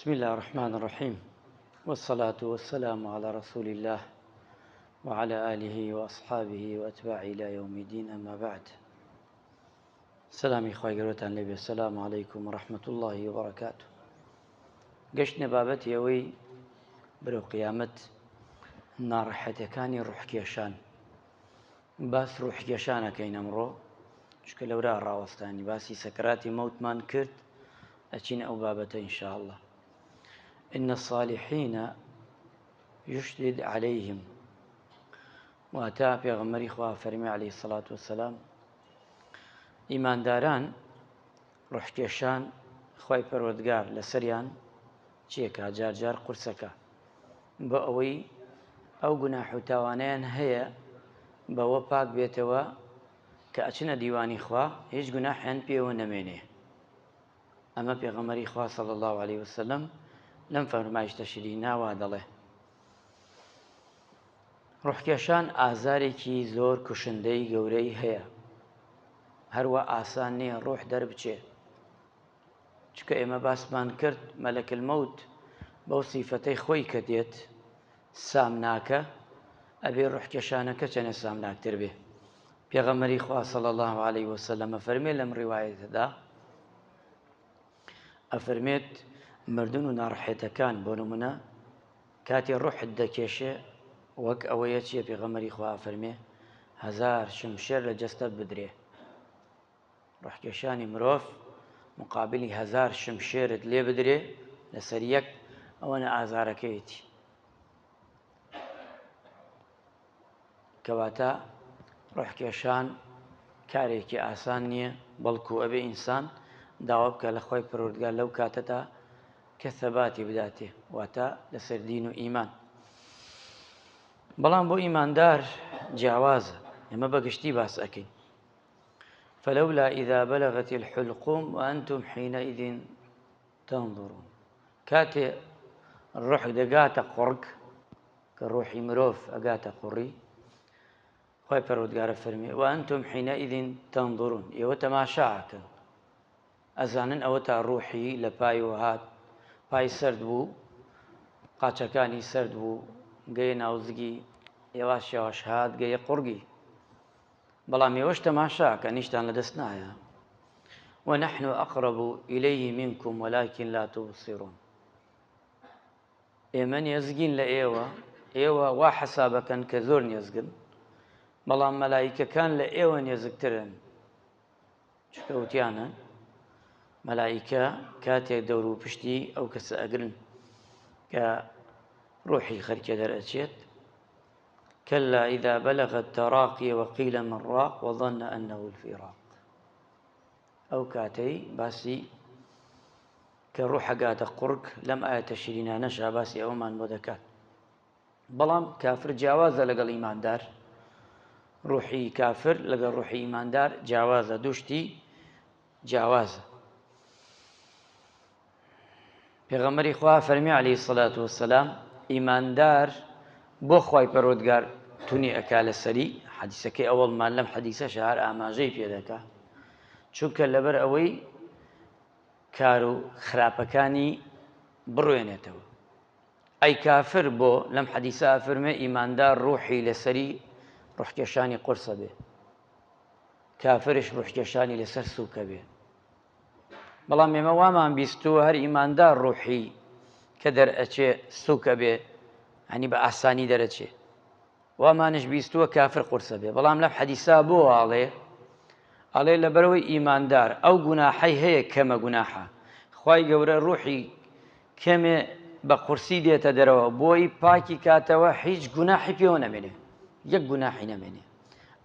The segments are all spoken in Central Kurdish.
بسم اللە الرحمن الرحیم والصلاة والسلام علی رسول اللە وعلى آله وأصحابه وأتباعه إلى يوم الدين أما بعد سلامی خوای گەورەتان لێبێ سلام علیکم و رحمة الله وبرکاته گەشتنە بابەتی ئەوەی بەرەو قیامەت ناڕەحەتەکانی ڕوحکێشان باس ڕوحکێشان ئەکەین ئەمڕۆ چونکە لەورا ڕاوەستانی باسی سەکراتی مەوتمان کرد ئەچینە ئەو بابەتە ان شاء اللە ان الصالحین یشدد علیهم واتا پێغەمبەری خوا فەرمی علیه الصلاة والسلام ئیمانداران ڕحکێشان خوای پەروەردگار لەسەریان چیەکە جار جار قورسەکە بۆ ئەوەی ئەو گوناح و تاوانیان هەیە بەوە پاک بێتەوە کە ئەچنە دیوانی خوا هیچ گوناحیان پێوە نەمێنێ ئەمە پێغەمبەری خوا صلی اللە علیه وسلم لەم فەرمایشتە شیرینە وا دەڵێ ڕوحکێشان ئازارێکی زۆر کوشندەی گەورەی هەیە هەروە ئاسان نییە ڕۆح دەربچێ چکە ئێمە باسمان کرد مەلەک المەوت بەو سیفەتەی خۆی کە دێت سامناکە ئەبێ ڕوحکێشانەکە چەنێ سامناکتر بێ پێغەمبەری خوا صلی اللە علیه وسلم ئەفەرمێ لەم ڕیوایەتەدا ئەفەرمێت مردن و ناڕەحەتەکان بۆ نمونە کاتێ ڕوحت دەکێشێ وەک ئەوەیە چیە پێغەمبەری خوا ئەفەرمێ هەزار شمشێر لە جەستەت بدرێ ڕحکێشانی مرۆڤ مقابلی هەزار شمشێرت لێ بدرێ لەسەر یەک ئەوەنە ئازارەکەیەتی کەواتە ڕۆحکێشان کارێکی ئاسان نییە بەڵکو ئەبێ ئینسان داوا بکە لە خۆی پەروەردگار لەو کاتەدا کە ثەباتی بداتێ واتە لەسەر دین و ئیمان بەڵام بۆ ئیماندار جیاوازە ئێمە بەگشتی باس ئەەکەین فلولا إذا بلغت الحلقوم وأنتم حينئذ تنظرون کاتێ ڕۆح دەگاتە قوڕگ کە ڕۆحی مرۆڤ ئەگاتە قوڕی خوای پەروەردگارە فەرمی وأنتم حينئذ تنظرون ئێوە تەماشا ئەکەن ئەزانن ئەوە تا ڕوحی لە پای و هات پای سرد بوو قاچەکانی سرد بوو گەیە ناوزگی ئێواش یاواش هات گەیە قوڕگی بەڵام ئێوەش تەماشا کە نیشتان لەدەست نایە ونحن أقرب إليه منكم ولكن لا تبصرون ئێمە نێزگین لە ئێوە، ئێوە وا حەسابەکەن کە زۆر نێزگن، بەڵام مەلائیکەکان لە ئێوە نێزکترن، چونکە وتیانە مەلائیکە کاتێک دەور و پشتی ئەو کەسە ئەگرن کە ڕۆحی خەرکێ دەرئەچێت كلا إذا بلغ التراقي وقيل من راق وظن أنه الفراق ئەو کاتەی باسی کە ڕوح ئەگاتە قوڕگ لەم ئایەتە شیرینانەشا باسی ئەوەمان بۆ دەکات بەڵام کافر جیاوازە لەگەڵ ئیماندار ڕوحی کافر لەگەڵ ڕوحی ئیماندار جیاوازە دوشتی جیاوازە پێغەمبەری خوا فەرمی عەلەیهی سەلات وەسەلام ئیماندار بۆ خوای پەروەردگار تونی ئەکا لەسەری حەدیسەکەی ئەوەڵمان لەم حەدیسەشە هەر ئاماژەی پێ دەکا چونکە لەبەر ئەوەی کار و خراپەکانی بڕوێنێتەوە ئەی کافر بۆ لەم حەدیسە ئەفەرمێ ئیماندار ڕوحی لەسەری ڕوحکێشانی قورسە بێ کافرش ڕوحکێشانی لەسەر سووکە بێ بەڵام ئێمە وامان بیستووە هەر ئیماندار ڕوحی کە دەرئەچێ سوک ئەبێ هەنی بە ئاسانی دەرەچێ وامانش بیستووە کافر قورسە بێ بەڵام لەم حەدیسا بۆ ئاڵێ ئەڵێ لەبەرەوەی ئیماندار ئەو گوناحەی هەیە کەمە گوناحە خوای گەورە ڕوحی کەمێ بە قورسی دێتە دەرەوە بۆی پاکی کاتەوە هیچ گوناحی پێوە نەمێنێ یەک گوناحی نەمێنێ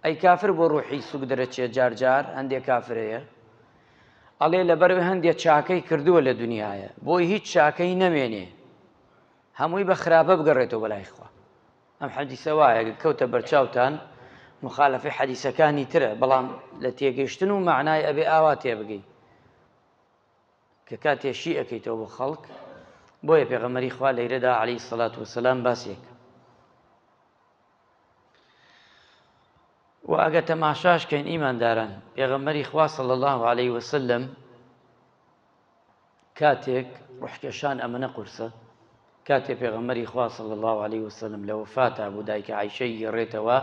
ئەی کافر بۆ ڕوحی سوک دەرەچێ جار جار هەندێک کافرەیە ئەڵێ لەبەر هەندێک چاکەی کردووە لە دنیاە بۆی هیچ چاکەی نەمێنێ هەمووی بە خراپە بگەڕێتەوە بەلای خوا ئەم حەدیسە وایە کەوتە بەرچاوتان مخالفەی حەدیسەکانی ترە بەڵام لە تێگەیشتن و معنای ئەبێ ئاوا تێبگەی کە کاتێ شی ئەکەیتەوە بۆ خەڵک بۆیە پێغەمبەری خوا لەیرەدا عەلەیهی سەلات وسەلام باسێک و ئەگە تەماشاش کەین ئیمانداران پێغەمبەری خوا صلی الله علیه وسلم. کاتێک ڕۆحکێشان ئەمەنە قورسە، کاتێ پێغەمبەری خوا صلی اللە علیە وسلم لە وەفاتا بوو دایکە عایشەی گێڕێتەوە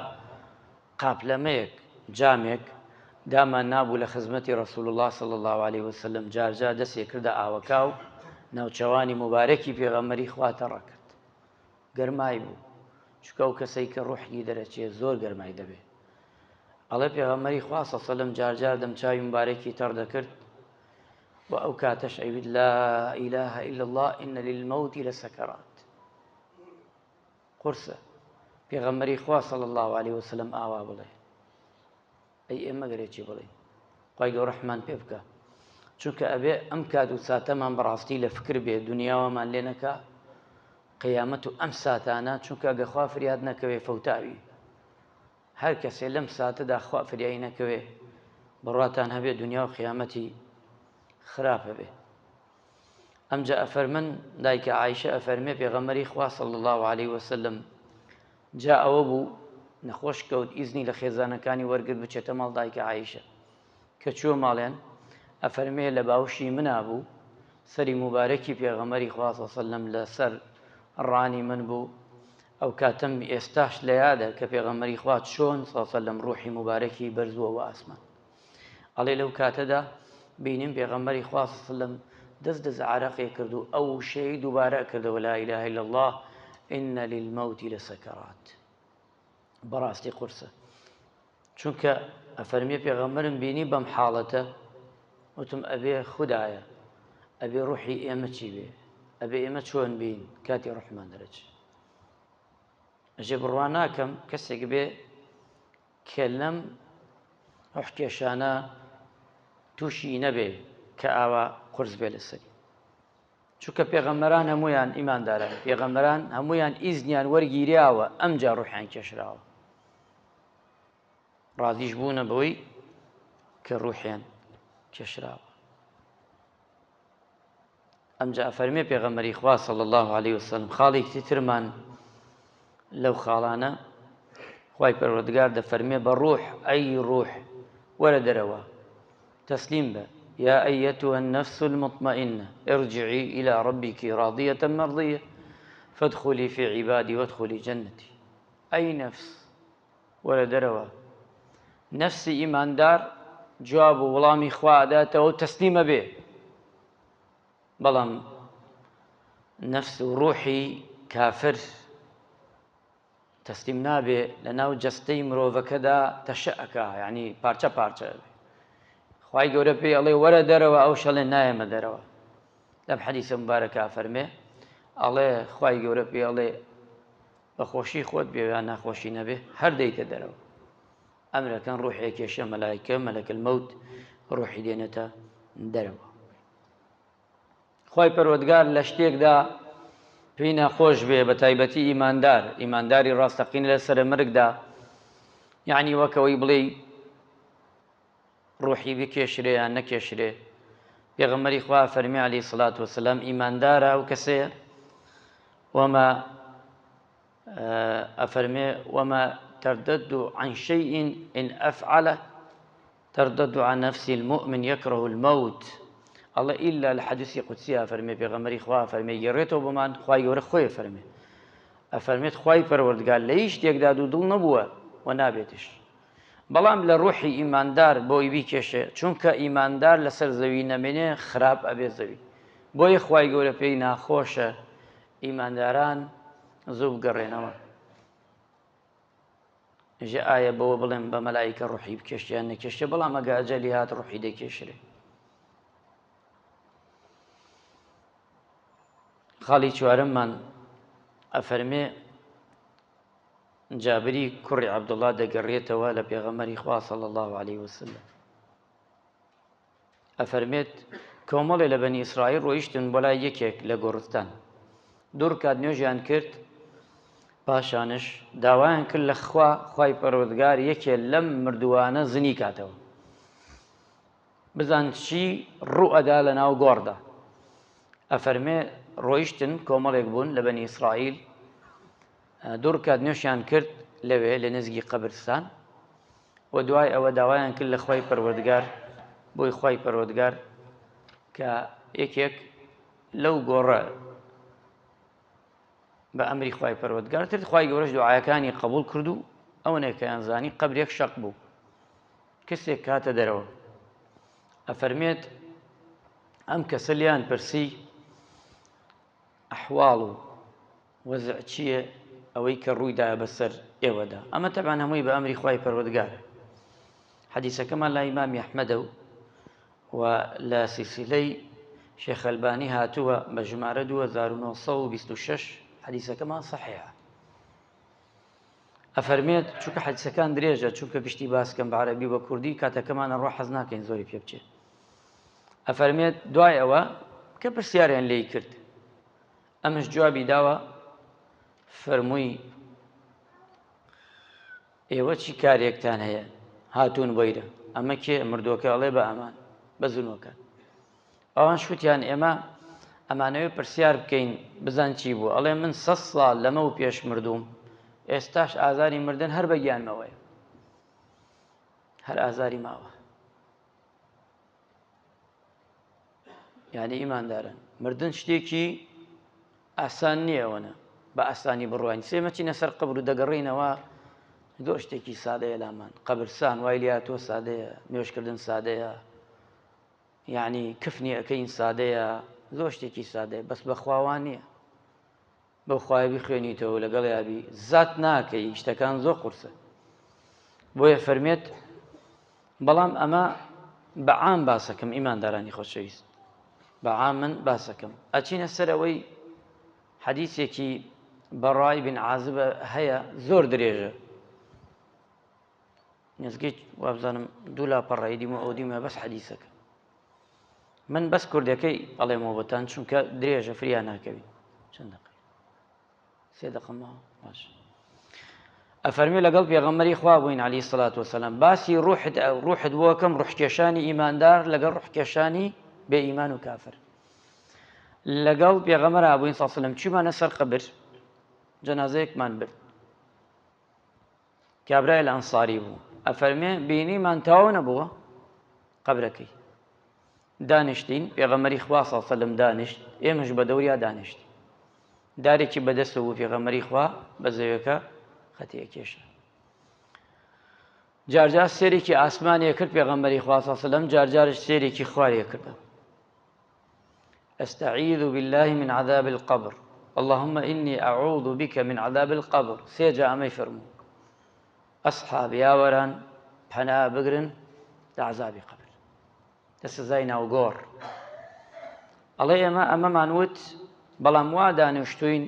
قاپلەمەیەک جامێک دامان نابوو لە خزمەتی رسول اللە صلی اللە علیە وسلم جارجا دەسێ کردە ئاوەکا و ناوچەوانی موبارەکی پێغەمبەری خوا تەڕە کرد گەرمای بوو چونکە ئەو کەسەی کە ڕوحی دەرەچێ زۆر گەرمای دەبێ ئەڵێ پێغەمبەری خوا صلی اللە علیه وسلم جارجار دەمچاوی مبارەکی تەڕ دەکرد و ئەو کاتەش ئەیوت لا اله الا الله ان للموت لسکرات قورسە پێغەمبەری خوا صلی الله علیه وسلم ئاوا بڵێ ئەی ئێمە گەرێ چی بڵێین خوای گەورە ڕەحمان پێ بکە چونکە ئەبێ ئەم کات و ساتەمان بەڕاستی لە فکر بێ دنیاوەمان لێ نەکا قیامەت و ئەم ساتانە چونکە ئەگە خوا فریاد نەکەوێ فەوتاوی هەر کەسێ لەم ساتەدا خوا فریایی نەکەوێ بڕواتان هەبێ دنیا و قیامەتی خراپە بێ ئەمجا ئەفەرمن دایکە عایشە ئەفەرمێ پێغەمبەری خوا صلی الله علیه وسلم جا ئەوە بوو نەخۆش کەوت ئیزنی لە خێزانەکانی وەرگرت بچێتە ماڵ دایکە عایشە کە چووە ماڵیان ئەفەرمێ لە باوشی منا بوو سەری موبارەکی پێغەمبەری خوا صلی الله علیه وسلم لەسەر ڕانی من بوو ئەو کاتەم ئێستاش لە یادە کە پێغەمبەری خوا چۆن صلی الله علیه وسلم ڕوحی موبارەکی بەرزووەوە ئاسمان ئەڵێ لەو کاتەدا بینیم پێغەمبەری خوا صلی الله علیه وسلم دەست دەست عرەقێ کرد و ئەو وشەی دووبارە کردەوە لا اله الا الله ان للموت لسکرات. بەڕاستی قورسە چونکە ئەفەرمیێ پێغەمبەرم بینی بەم حاڵەتە وتم ئەبێ خودایە ئەبێ ڕوحی ئێمە چی بێ ئەبێ ئێمە چۆن بین کاتی ڕحمان دەرەچێ ئەژێ بڕوا ناکەم کەسێک بێ کە لەم ڕوحکێشانە تووشی نەبێ کە ئاوا قورس بێ لەسەری. چونکە پێغەمبەران هەموویان ئیمانداران، پێغەمبەران هەموویان ئیزنیان وەرگیراوە ئەمجا ڕوحیان کێشراوە. ڕازیش بوونە بەوەی کە ڕوحیان کێشراوە. ئەمجا ئەفەرمێ پێغەمبەری خوا صلی الله علیه وسلم خاڵێکی ترمان لەو خاڵانە خوای پەروەردگار دەفەرمێ بە ڕوح ئەی ڕوح وەرە دەرەوە تەسلیم بە یا أيتها النفس المطمئنة ارجعي إلى ربك راضية مرضية فادخلي في عبادي وادخلي جنتي ئەی نەفس وەرە دەرەوە نەفسی ئیماندار جواب و وڵامی خوا ئەداتەوە و تەسلیمە بێ بەڵام نەفس و ڕوحی کافر تەسلیم نابێ لە ناو جەستەی مرۆڤەکەدا تەشە ئەکا یعنی پارچە پارچە ئەبێ خوای گەورە پێی ئەڵێ وەرە دەرەوە ئەو شەڵێ نایەمە دەرەوە لەم حەدیسە مبارەکە فەرمێ ئەڵێ خوای گەورە پێی ئەڵێ بە خۆشی خۆت بێ یان ناخۆشی نەبێ هەر دەیتە دەرەوە ئەمرەکەن ڕوحێ کێشە مەلایکە مەلەک المەوت ڕوحی دێنێتە دەرەوە خوای پەروەردگار لە شتێکدا پێی ناخۆش بێ بە تایبەتی ئیماندار ئیمانداری ڕاستەقینە لە سەرە مەرگدا یعنی وەکەوەی بڵێ ڕوحی بکێشرێ یان نەکێشرێ پێغەمبەری خوا فەرمی علی سڵات وسلام ئیماندارە ئەو کەسەیە وما ئەفەرمێ وما تردد عن شيء إن أفعله تردد عن نفس المؤمن يكره الموت ئەڵێ ئیلا لە حەدیسی قودسیا فەرمێ پێغەمبەری خوا فەرمێ گێڕێتەوە بۆمان خوای گەورە خۆی فەرمێ ئەفەرمێت خوای پەروەردگار لە هیچ شتێکدا دوودڵ نەبووە و نابێتش بەڵام لە ڕوحی ئیماندار بۆی بیکێشێ چونکە ئیماندار لەسەر زەوی نەمێنێ خراپ ئەبێ زەوی بۆیە خوای گەورە پێی ناخۆشە ئیمانداران زوو بگەڕێنەوە ژە ئایا بەوە بڵێم بە مەلایکە ڕوحی بکێشیان نەکێشێ بەڵام ئەگە ئەجەلی هات ڕوحی دەکێشرێ خاڵی چوارەممان ئەفەرمێ جابری کوڕی عەبدوڵڵا دەگەڕێتەوە لە پێغەمبەری خوا صلی الله علیه وسلم ئەفەرمێت کۆمەڵێ لە بەنی ئیسرائیل ڕۆیشتن بۆ لای یەکێک لە گۆڕستان دوو ڕکات نوێژیان کرد پاشانش داوایان کرد لە خوا خوای پەروەردگار یەکێ لەم مردووانە زنی کاتەوە بزان چی ڕوو ئەدا لە ناو گۆڕدا ئەفەرمێ ڕۆیشتن کۆمەڵێک بوون لە بەنی ئیسرائیل دوو ڕکات نوێژیان کرد لەوێ لە نزگی قەبرستان و دوای ئەوە داوایان کرد لە خوای پەروەردگار بۆی خوای پەروەردگار کە یەکێک لەو گۆڕە بە ئەمری خوای پەروەردگار تر خوای گەورەش دوعاکانی قبول کرد و ئەوەنێکیان زانی قەبرێک شەق بوو کەسێک کاتە دەرەوە ئەفەرمێت ئەم کەسە لیان پرسی ئەحواڵ و وەزع چییە ئەوەی کە ڕوویدا بەسەر ئێوەدا ئەمە تەبان هەمووی بە ئەمری خوای پەروەردگارە حەدیسەکەمان لای ئیمامی ئەحمەدە و و لە سیسیلەی شێخ ئەلبانی هاتووە بە ژمارە 2926 حەدیسەکەمان صحیحە ئەفەرمێت چونکە حەدیسەکان درێژە چونکە گشتی باسکەم بە عەرەبی بە کوردی کاتەکەمان ئەڕۆ حەز ناکەین زۆری پێ بچێت ئەفەرمێت دوای ئەوە کە پرسیاریان لێی کرد ئەمش جوابی داوە فەرمووی ئێوە چی کارێکتان هەیە هاتوون بۆیرە ئەمە کێ مردووەکە ئەڵێ بە ئەمان بە زنوەکان ئەوان شوتیان ئێمە ئەمانەوێ پرسیار بکەین بزان چی بوو ئەڵێ من سە ساڵ لەمە و پێش مردووم ئێستاش ئازاری مردن هەر بە گیانمەوەیە هەر ئازاری ماوە یعنی ئیماندارن مردن شتێکی ئاسان نییە ئەوەنە بە ئاسانی بڕواین سێمە چینە سەر قبر و دەگەڕینەوە زۆر شتێکی سادەیە لامان قەبرسان وای لاتۆ سادەیە نوێشکردن سادەیە یعنی کفنی ئەەکەین سادەیە زۆر شتێکی سادەیە بەس بەخواوان نییە بەو خوایە بیخوێنیتەوە لەگەڵیا بی زات ناکەی شتەکان زۆر قورسە بۆیە فەرمێت بەڵام ئەمە بە عام باسەکەم ئیماندارانی خۆشەویست بە عام من باسەکەم ئەچینە سەرەوەی حەدیثێکی بەڕای بن عازب هەیە زۆر درێژە نزگەی وابزانم دوو لاپەڕەی دیمە ئەو دیمە بەس حەدیسەکە من بەس کوردەکەی ئەڵێمەوە بۆتان چونکە درێژە فریا ناکەوین چەند دقیقە سێ دقیقە ماوە باش ئەفەرمی لەگەڵ پێغەمبەری خوا بووین علی سڵات وسلام باسی ڕوحت ڕوحت بۆکەم ڕوحکێشانی ئیماندار لەگەڵ ڕوحکێشانی بێ ئیمان و کافر لەگەڵ پێغەمبەر بووین ساسلم چیمانە سەر قبر جەنازەیەکمان برد کابرای لە ئەنساری بوو ئەفەرمێ بینیمان تەواو نەبووە قەبرەکەی دانیشتین پێغەمەری خوا سەلم دانیشت ئێمەش بە دەوریا دانیشت دارێکی بەدەستەوە بوو پێغەمەری خوا بە زەویەکە خەتیە کێشە جارجار سێرێکی ئاسمانیە کرد پێغەمبەری خوا سەلم جارجارش سێرێکی خوارێ کردە استعیذ بالله من عذاب القبر اللهم إني أعوذ بك من عذاب القبر سێ جا ئەمەی فەرموو ئەسحاب یاوەران پەنا بگرن لە عذابی قبر لە سزای ناوگۆڕ ئەڵێ ئێمە ئەمەمان وت بەڵام وا دانیشتوین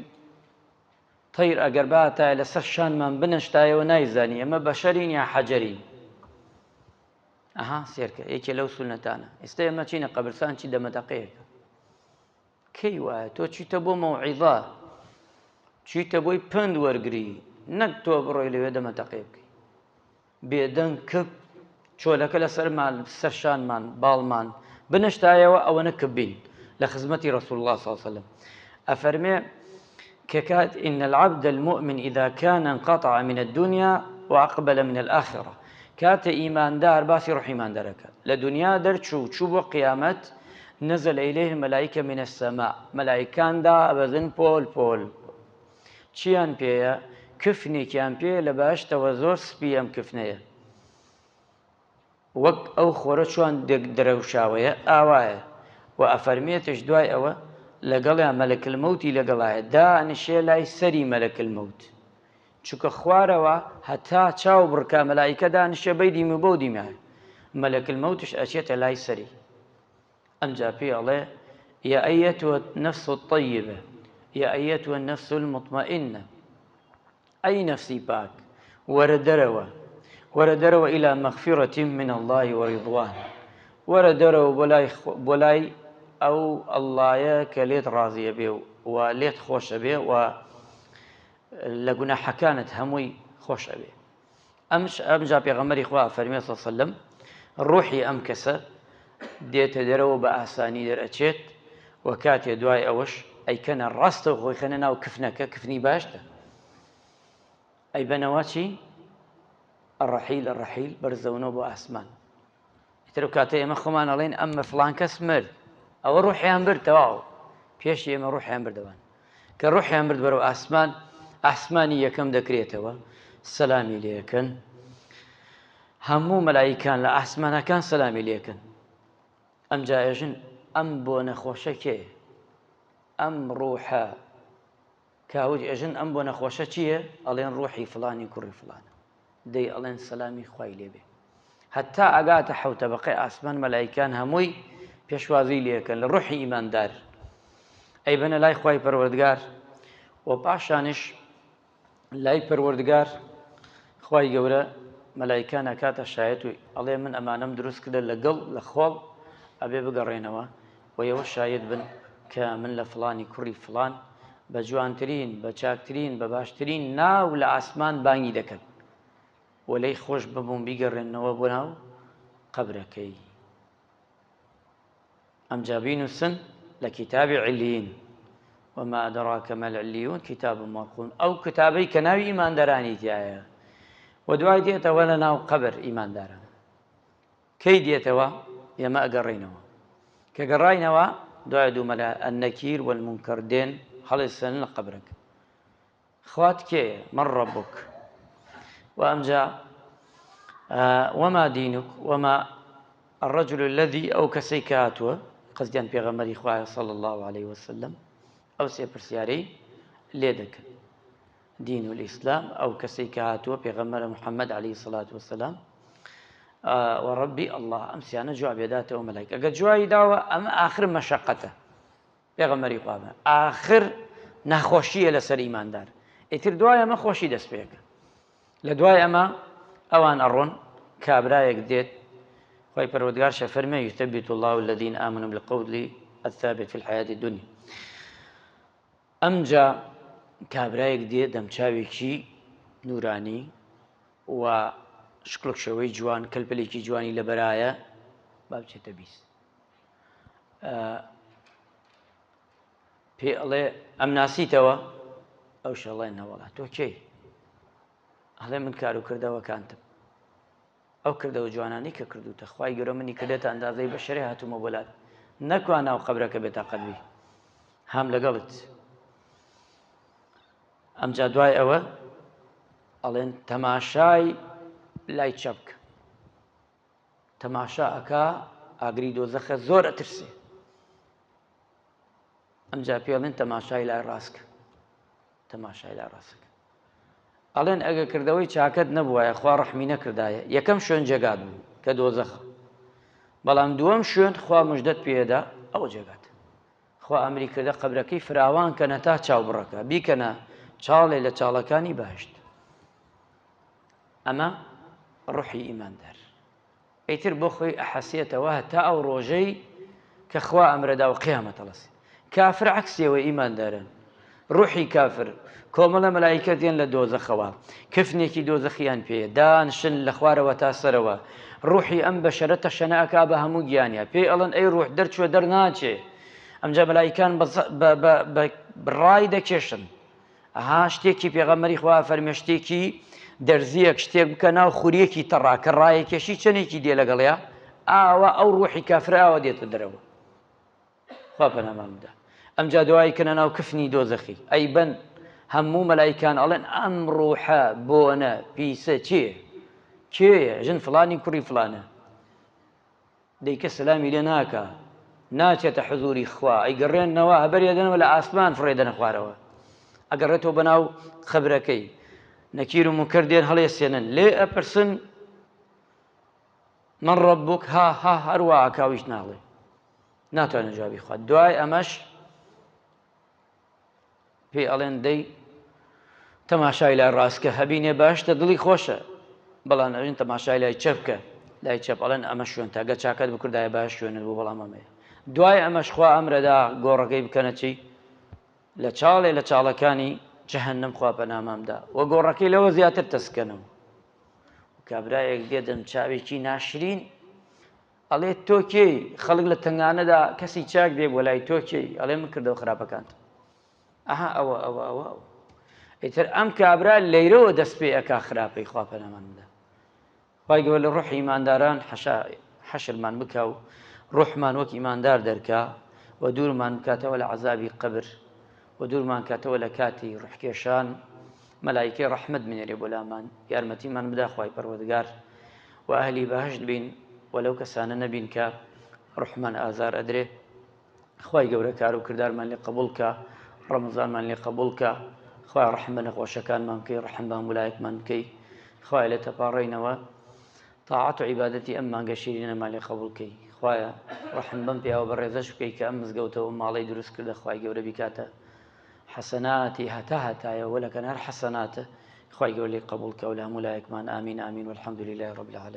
تەیر ئەگەر باتایە لەسەر شانمان بنەشتایەوە نایزانی ئێمە بەشەرین یا حەجەرین ئەها سێرکە یەکێ لەو سونەتانە ئێستا ئێمە چینە قەبرسان چی دەمەتەقەیەکە کەی وایە تۆ چیتە بۆ مەوعیظە چیتە بۆی پند وەرگری نەک تۆ بڕۆی لەوێ دەمەتەقێ بکەی بێدەنگ کپ چۆلەکە لەسەرمان سەرشانمان باڵمان بنشتایەوە ئەوەنە کپ بین لە خزمەتی رسول الله صلی الله علیه وسلم ئەفەرمێ کەکات إن العبد المؤمن إذا كان انقطع من الدنيا وأقبل من الآخرة کاتێ ئیماندار باسی ڕۆحی ئیماندار ئەکات لە دونیا دەرچوو چوو بۆ قیامەت نزل الیه الملائکە من السماء مەلائکان دابەزن پۆل پۆل چیان پێیە کفنێکیان پێ لە بەهەشتەوە زۆر سپی ئەم کفنەیە وەک ئەو خۆرە چۆن درەوشاوەیە ئاوایە و ئەفەرمێتش دوای ئەوە لەگەڵیان مەلەک المەوتی لەگەڵایە دانیشێ لای سەری مەلەک المەوت چونکە خوارەوە هەتا چاو بڕکا مەلائیکە دانیشێ بەی دیم و بەو دیمایە مەلەک المەوتش ئەچێتە لای سەری ئەمجا پێی ئەڵێ یا ئەیەتها النفس الطیبە یا ئەیەتها النفس المطمئنە ئەی نەفسی پاک وەرە دەرەوە وەرە دەرەوە إلى مغفرة من الله ورضوان وەرە دەرەوە بۆ لای بۆ لای ئەو ئەڵڵایە کە لێت ڕازیە بێ و لێت خۆشە بێ و لە گوناحەکانت هەمووی خۆش ئەبێ ئەمش ئەمجا پێغەمبەری خوا فەرمی صلی سلم ڕوحی ئەم کەسە دێتە دەرەوە بە ئاسانی دەرئەچێت و کاتێ دوای ئەوەش ئەیکەنە ڕاستە و خۆی خەنە ناو کفنەکە کفنی باشتە ئەی بەنەوە چی الرحیل الرحیل بەرزەونەوە بۆ ئاسمان ئیتر ئەو کاتە ئێمە خۆمان ئەڵێن ئەمە فڵان کەس مرد ئەوە ڕوحیان برد تەواو. پێشی ئێمە ڕوحیان بردەوان کە ڕوحیان برد بەرەو ئاسمان، ئاسمانی یەکەم دەکرێتەوە، سەلامی لێکەن. هەموو مەلایکان لە ئاسمانەکان سەلامی لێکەن. ئەمجا ئێژن ئەم بۆ نەخۆشە کێ؟ ئەم ڕوحە کاوج ئێژن ئەم بۆ نەخۆشە چییە؟ ئەڵێن ڕوحی فلانی کوڕی فلانە. دەی ئەڵێن سەلامی خوای لێبێ. هەتا ئەگاتە حەوتەبەقەی ئاسمان مەلایکان هەمووی پێشوازی لێکەن لە ڕۆحی ئیماندار ئەیبەنە لای خوای پەروەردگار و پاشانش لای پەروەردگار خوای گەورە مەلایکان ئەکاتە شایەت و ئەڵێ من ئەمانەم دروست کردە لەگەڵ لە خۆڵ ئەبێ بگەڕێنەوە و ئێوە شایەت بن کە من لە فڵانی کوڕی فڵان بە جوانترین بە چاکترین بە باشترین ناو لە ئاسمان بانگی دەکەن و لێی خۆش ببووم بیگەڕێننەوە بۆ ناو قەبرەکەی. ئەمجا بینووسن لە کیتابی علیین وما أدراك ما العلیون کتاب مرقوم ئەو کتابەی کە ناوی ئیماندارانی تیایە و دوای دێتەوە لە ناو قەبر ئیمانداران کەی دێتەوە ئێمە ئەگەڕێینەوە کە گەڕاینەوە دوای دوو مەلا النەکیر والمنکر دێن هەڵێسەن لە قەبرەکە خوات کێیە؟ من ربک؟ و ئەمجا وما دینک وما الرجل الذي ئەو کەسەی کە هاتووە قەزیان پێغەمبەری خوایە صلی الله عليه وسلم ئەو سێ پرسیارەی لێ دەکەن دین الإسلام ئەو کەسەی کە هاتووە پێغەمبەر محەممەد عليه الصلاة والسلام وڕبی الله ئەم سیانە جواب داتەوە مەلایک ئەگەر جوابی داوە ئەمە ئاخر مەشەقەتە پێغەمبەری خوا بە ئاخر ناخۆشیە لەسەر ئیماندار ئیتر دوای ئەمە خۆشی دەست پێکە لە دوای ئەمە ئەوان ئەڕۆن کابرایەک دێت خی پەروەردگار شەفەرمێ يثبت الله الذين آمنوا بالقول الثابت في الحياة الدنيا ئەمجا کابرایەک دێ دەمچاوێکی نورانی و شکڵک شێوەی جوان کەلپلێکی جوانی لەبەرایە با بچێتە بیست پێ ئەڵێ ئەم ناسیتەوە ئەو شەڵێ نەوەڵا تۆ کێی ئەڵێ من کار و کردەوەکانتم ئەو کردەوە جوانانی کە کردوتە خی گەورە منی کردێتە ئەندازەی بەشەرێ هاتوومە بۆلات نەکوا ناو قەبرەکە بێتاقەت بی هەم لەگەڵت ئەمجا دوای ئەوە ئەڵێن تەماشای لای چەپکە تەماشا ئەکا ئاگری دۆزەخە زۆر ئەترسێ ئەمجا پێڵێن تەماشای لای ڕاستکە تەماشای لای ڕاستکە ئەڵێن ئەگە کردەوەی چاکەت نەبووایە خوا ڕەحمی نەکردایە یەکەم شوێن جێگات بوو کە دۆزەخە بەڵام دووەم شوێن خوا مژدەت پێدا ئەو جێگات خوا ئەمری کردە قەبرەکەی فراوان کەنە تا چاو بڕەکە بیکەنە چاڵێ لە چاڵەکانی بەهشت ئەمە ڕوحی ئیماندار ئیتر بۆ خۆی ئەحەسێتەوە هەتا ئەو ڕۆژەی کە خوا ئەمرەدا و قیامەت هەڵەسێ. کافر عەکسیەوە ئیماندارن ڕوحی کافر کۆمەڵە مەلایکە دێن لە دۆزەخەوە کفنێکی دۆزەخیان پێیە دانشن لە خوارەوە تا سەرەوە ڕوحی ئەم بەشەرە تەشەنە ئەکا بە هەموو گیانیا پێی ئەڵێن ئەی ڕوح دەرچوە دەرناچێ ئەمجا مەلایکان بە ڕای دەکێشن ئەها شتێکی پێغەمبەری خوا فەرمێ شتێکی دەرزیەک شتێک بکە ناو خوریەکی تەڕا کە ڕایەکێشی چەندێکی دێ لەگەڵیا ئاوا ئەو ڕوحی کافرە ئاوا دێتە دەرەوە خوا پەنامان بدە ئەمجا دوایی کەنە ناو کفنی دۆزەخی ئەی بن هەموو مەلایکان ئەڵێن ئەم ڕوحە بۆنە پیسە چییە کێیە ژن فلانی کوڕی فلانە دەی کەس سەلامی لێ ناکا ناچێتە حزوری خوا ئەیگەڕێنەوە هەبەری ئەدەنەوە لە ئاسمان فڕێ دەنە خوارەوە ئەگەڕێتەوە بەناو قەبرەکەی نەکیر و منکەر دێن هەڵێسێنن لێ ئەپرسن من ڕەبوک ها ها هەروە ئاکاویش ناڵێ ناتوانێت جوابی خوات دوای ئەمەش پێی ئەڵێن دەی تەماشای لای ڕاستکە هەبینێ باشتە دڵی خۆشە بەڵام ئەوین تەماشای لای چەپ بکە لای چەپ ئەڵێن ئەمە شوێن تا گە چاکەت بکردایە باش شوێنت بوو بەڵام ئەمەیە دوای ئەمەش خوا ئەمرەدا گۆڕەکەی بکەنە چی لە چاڵێ لە چاڵەکانی جەهەنم خوا پەنامامدا و گۆڕەکەی لەوە زیاتر تەسکەنەوە کابرایەک دێدەم چاوێکی ناشرین ئەڵێ تۆ کێی؟ خەڵک لە تەنگانەدا کەسی چاک دێ بۆ لای تۆ کێی؟ ئەڵێ من کردەوە خراپەکانتم. ئەها ئەوە ئەوە ئەوە ئەوە. ئیتر ئەم کابرا لەیرەوە دەست پێ ئەکا خراپەی خوا پەنامان بدا. خوای گەورە لە ڕۆحی ئیمانداران حەشا حەشرمان بکا و ڕۆحمان وەک ئیماندار دەرکا. و دوورمان بکاتەوە لە عەزابی قەبر و دوورمان کاتەوە لە کاتی ڕوحکێشان، مەلائیکەی ڕەحمەت بنێرێ بۆ لامان، یارمەتیمان بدا خوای پەروەردگار و ئەهلی بەهەشت بین و لەو کەسانە نەبین کە ڕوحمان ئازار ئەدرێ. خوای گەورە کار و کردارمان لێ قبوڵ کا، ڕەمەزانمان لێ قبوڵ کا. خوایە ڕەحم بە نەخۆشەکانمان بکەی، ڕەحم بە هەموو لایەکمان بکەی. خوایە لێت ئەپاڕێینەوە تاعەت و عیبادەتی ئەم مانگە شیرینەمان لێ قبوڵ کەی. خوایە ڕەحم بەم پیاوە بەڕێزەش بکەی کە ئەم مزگەوتە و ماڵەی دروست کردە، خوای گەورە بیکاتە حەسەناتی هەتا هەتایە وەلەکەن هەر حەسەناتە، خوای گەورە لێی قبوڵ کە و لە هەموو لایەکمان. آمین آمین والحمد لله رب العالمین.